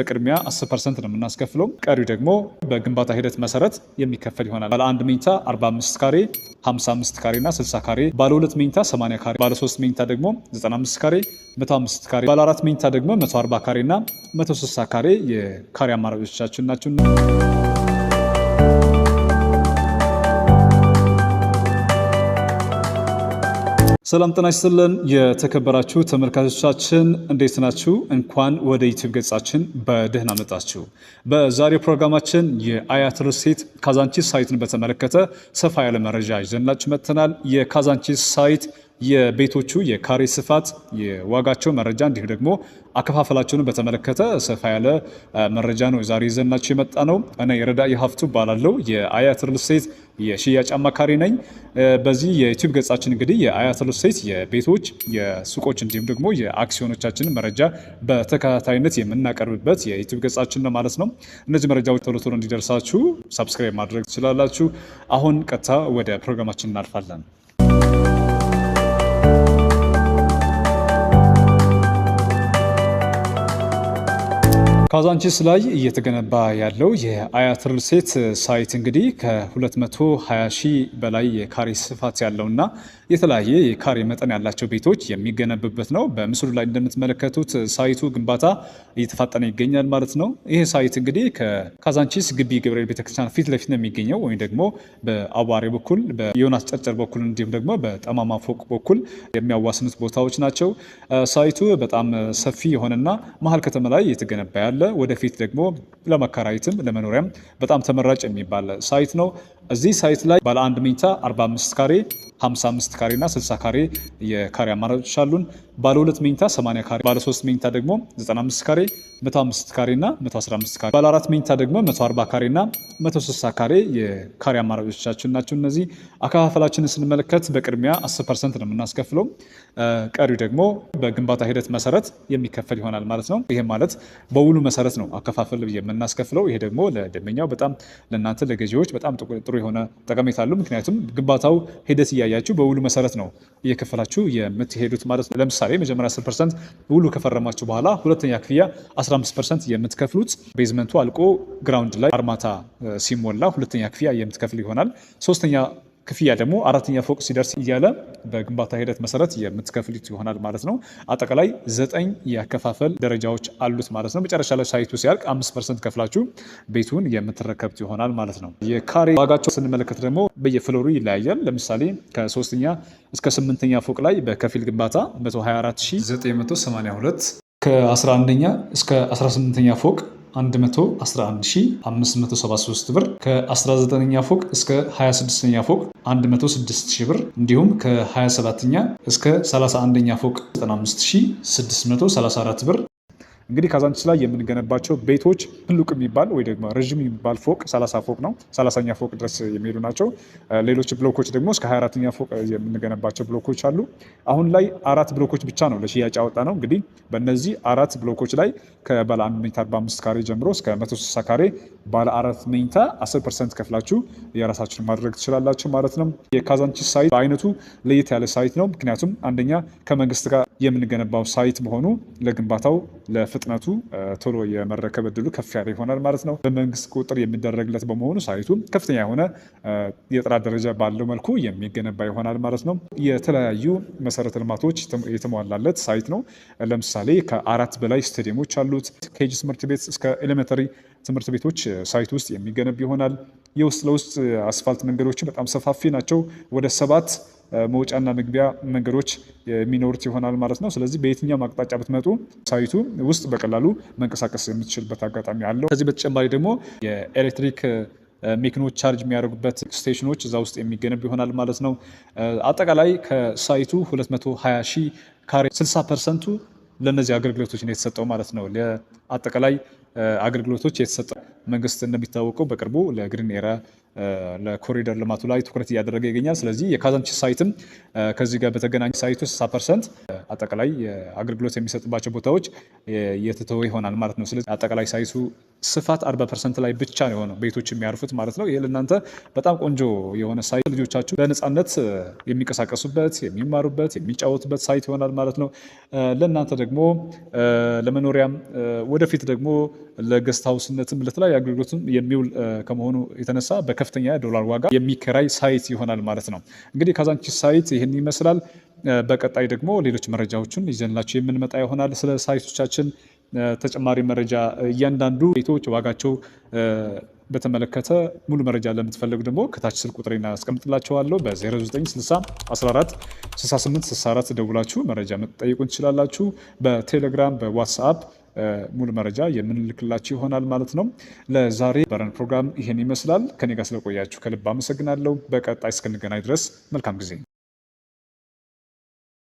በቅድሚያ 10% ነው የምናስከፍለው። ቀሪው ደግሞ በግንባታ ሂደት መሰረት የሚከፈል ይሆናል። ባለ አንድ መኝታ 45 ካሬ፣ 55 ካሬ እና 60 ካሬ፣ ባለ ሁለት መኝታ 80 ካሬ፣ ባለ ሶስት መኝታ ደግሞ 95 ካሬ፣ 105 ካሬ፣ ባለ አራት መኝታ ደግሞ 140 ካሬ እና 160 ካሬ የካሬ አማራጮቻችን ናቸው። ሰላም ጤና ይስጥልን የተከበራችሁ ተመልካቾቻችን፣ እንዴት ናችሁ? እንኳን ወደ ዩቲዩብ ገጻችን በደህና መጣችሁ። በዛሬው ፕሮግራማችን የአያት ሪል ስቴት ካዛንቺስ site ን በተመለከተ ሰፋ ያለ መረጃ ይዘንላችሁ መጥተናል። የካዛንቺስ site የቤቶቹ የካሬ ስፋት፣ የዋጋቸው መረጃ እንዲሁም ደግሞ አከፋፈላቸውን በተመለከተ ሰፋ ያለ መረጃ ነው ዛሬ ይዘንላችሁ የመጣነው። እኔ የረዳኢ ሀፍቱ እባላለሁ፣ የአያት ሪል ስቴት የሽያጭ አማካሪ ነኝ። በዚህ የዩቲዩብ ገጻችን እንግዲህ የአያት ሪል ስቴት የቤቶች፣ የሱቆች እንዲሁም ደግሞ የአክሲዮኖቻችንን መረጃ በተከታታይነት የምናቀርብበት የዩቲዩብ ገጻችን ነው ማለት ነው። እነዚህ መረጃዎች ቶሎ ቶሎ እንዲደርሳችሁ subscribe ማድረግ ትችላላችሁ። አሁን ቀጥታ ወደ ፕሮግራማችን እናልፋለን። ካዛንቺስ ላይ እየተገነባ ያለው የአያት ሪል ስቴት site እንግዲህ ከ220 ሺህ በላይ የካሬ ስፋት ያለውና የተለያየ የካሬ መጠን ያላቸው ቤቶች የሚገነቡበት ነው። በምስሉ ላይ እንደምትመለከቱት site ኡ ግንባታ እየተፋጠነ ይገኛል ማለት ነው። ይህ site እንግዲህ ከካዛንቺስ ግቢ ገብርኤል ቤተክርስቲያን ፊት ለፊት ነው የሚገኘው፣ ወይም ደግሞ በአቧሬ በኩል፣ በዮናስ ጨርጨር በኩል እንዲሁም ደግሞ በጠማማ ፎቅ በኩል የሚያዋስኑት ቦታዎች ናቸው። site ኡ በጣም ሰፊ የሆነና መሀል ከተማ ላይ እየተገነባ ያለ፣ ወደፊት ደግሞ ለመከራየትም ለመኖሪያም በጣም ተመራጭ የሚባል site ነው። እዚህ site ላይ ባለ አንድ መኝታ 45 ካሬ፣ 55 ካሬ እና 60 ካሬ የካሬ አማራጮች አሉን። ባለ ሁለት መኝታ 80 ካሬ፣ ባለ ሶስት መኝታ ደግሞ 95 ካሬ፣ 105 ካሬ እና 115 ካሬ፣ ባለ አራት መኝታ ደግሞ 140 ካሬ እና 160 ካሬ የካሬ አማራጮቻችን ናቸው። እነዚህ አከፋፈላችንን ስንመለከት በቅድሚያ 10% ነው የምናስከፍለው። ቀሪው ደግሞ በግንባታ ሂደት መሰረት የሚከፈል ይሆናል ማለት ነው። ይሄ ማለት በውሉ መሰረት ነው አከፋፈል የምናስከፍለው። ይሄ ደግሞ ለደንበኛው በጣም፣ ለእናንተ ለገዢዎች በጣም ጥሩ የሆነ ጠቀሜታ አለው። ምክንያቱም ግንባታው ሂደት እያያችሁ በውሉ መሰረት ነው እየከፈላችሁ የምትሄዱት ማለት ነው። ለምሳሌ መጀመሪያ 10% ውሉ ከፈረማችሁ በኋላ ሁለተኛ ክፍያ 15% የምትከፍሉት basement ኡ አልቆ ground ላይ አርማታ ሲሞላ ሁለተኛ ክፍያ የምትከፍል ይሆናል። ሶስተኛ ክፍያ ደግሞ አራተኛ ፎቅ ሲደርስ እያለ በግንባታ ሂደት መሰረት የምትከፍሉት ይሆናል ማለት ነው። አጠቃላይ 9 የአከፋፈል ደረጃዎች አሉት ማለት ነው። መጨረሻ ላይ site ኡ ሲያልቅ 5% ከፍላችሁ ቤቱን የምትረከቡት ይሆናል ማለት ነው። የካሬ ዋጋቸው ስንመለከት ደግሞ በየ floor ኡ ይለያያል። ለምሳሌ ከሶስተኛ እስከ ስምንተኛ ፎቅ ላይ በከፊል ግንባታ 124982፣ ከ11ኛ እስከ 18ኛ ፎቅ 111573 ብር፣ ከ19ኛ ፎቅ እስከ 26ኛ ፎቅ 106,000 ብር፣ እንዲሁም ከ27ኛ እስከ 31ኛ ፎቅ 95634 ብር። እንግዲህ ካዛንቺስ ላይ የምንገነባቸው ቤቶች ትልቅ የሚባል ወይ ደግሞ ረዥም የሚባል ፎቅ 30 ፎቅ ነው። 30ኛ ፎቅ ድረስ የሚሄዱ ናቸው። ሌሎች ብሎኮች ደግሞ እስከ 24ኛ ፎቅ የምንገነባቸው ብሎኮች አሉ። አሁን ላይ አራት ብሎኮች ብቻ ነው ለሽያጭ ያወጣነው። እንግዲህ በእነዚህ አራት ብሎኮች ላይ ከባለ አንድ መኝታ 45 ካሬ ጀምሮ እስከ 160 ካሬ ባለ አራት መኝታ 10% ከፍላችሁ የራሳችሁን ማድረግ ትችላላችሁ ማለት ነው። የካዛንቺስ site በአይነቱ ለየት ያለ site ነው። ምክንያቱም አንደኛ ከመንግስት ጋር የምንገነባው site መሆኑ ለግንባታው ለፍጥነቱ ቶሎ የመረከብ እድሉ ከፍ ያለ ይሆናል ማለት ነው። በመንግስት ቁጥጥር የሚደረግለት በመሆኑ site ኡ ከፍተኛ የሆነ የጥራት ደረጃ ባለው መልኩ የሚገነባ ይሆናል ማለት ነው። የተለያዩ መሰረተ ልማቶች የተሟላለት site ነው። ለምሳሌ ከአራት በላይ ስታዲየሞች አሉት። KG ትምህርት ቤት እስከ elementary ትምህርት ቤቶች site ውስጥ የሚገነብ ይሆናል። የውስጥ ለውስጥ አስፋልት መንገዶች በጣም ሰፋፊ ናቸው። ወደ 7 መውጫና መግቢያ መንገዶች የሚኖሩት ይሆናል ማለት ነው። ስለዚህ በየትኛውም አቅጣጫ ብትመጡ site ኡ ውስጥ በቀላሉ መንቀሳቀስ የምትችልበት አጋጣሚ አለው። ከዚህ በተጨማሪ ደግሞ የኤሌክትሪክ መኪኖች charge የሚያደርጉበት station ኖች እዛ ውስጥ የሚገነብ ይሆናል ማለት ነው። አጠቃላይ ከ site ኡ 220 ሺህ ካሬ 60% ኡ ለእነዚህ አገልግሎቶች ነው የተሰጠው ማለት ነው። ለአጠቃላይ አገልግሎቶች የተሰጠው፣ መንግስት እንደሚታወቀው በቅርቡ ለ green area፣ ለኮሪደር ልማቱ ላይ ትኩረት እያደረገ ይገኛል። ስለዚህ የካዛንቺስ site ም ከዚህ ጋር በተገናኘ site ኡ 60% አጠቃላይ አገልግሎት የሚሰጥባቸው ቦታዎች የተተወ ይሆናል ማለት ነው። ስለዚህ አጠቃላይ site ኡ ስፋት 40% ላይ ብቻ ነው የሆነው ቤቶች የሚያርፉት ማለት ነው። ይህ ለእናንተ በጣም ቆንጆ የሆነ site፣ ልጆቻችሁ በነፃነት የሚንቀሳቀሱበት፣ የሚማሩበት፣ የሚጫወቱበት site ይሆናል ማለት ነው። ለእናንተ ደግሞ ለመኖሪያም ወደፊት ደግሞ ለ guest house ነትም ለተለያዩ አገልግሎትም የሚውል ከመሆኑ የተነሳ በከፍተኛ ዶላር ዋጋ የሚከራይ site ይሆናል ማለት ነው። እንግዲህ ካዛንቺስ site ይህን ይመስላል። በቀጣይ ደግሞ ሌሎች መረጃዎችን ይዘንላችሁ የምንመጣ ይሆናል። ስለ site ኦቻችን ተጨማሪ መረጃ፣ እያንዳንዱ ቤቶች ዋጋቸው በተመለከተ ሙሉ መረጃ ለምትፈልጉ ደግሞ ከታች ስልክ ቁጥሬን አስቀምጥላችኋለሁ። በ0960 14 68 64 ደውላችሁ መረጃ መጠየቁን ትችላላችሁ። በቴሌግራም፣ በዋትስአፕ ሙሉ መረጃ የምንልክላችሁ ይሆናል ማለት ነው። ለዛሬ በረን ፕሮግራም ይሄን ይመስላል። ከኔ ጋር ስለቆያችሁ ከልብ አመሰግናለሁ። በቀጣይ እስክንገናኝ ድረስ መልካም ጊዜ።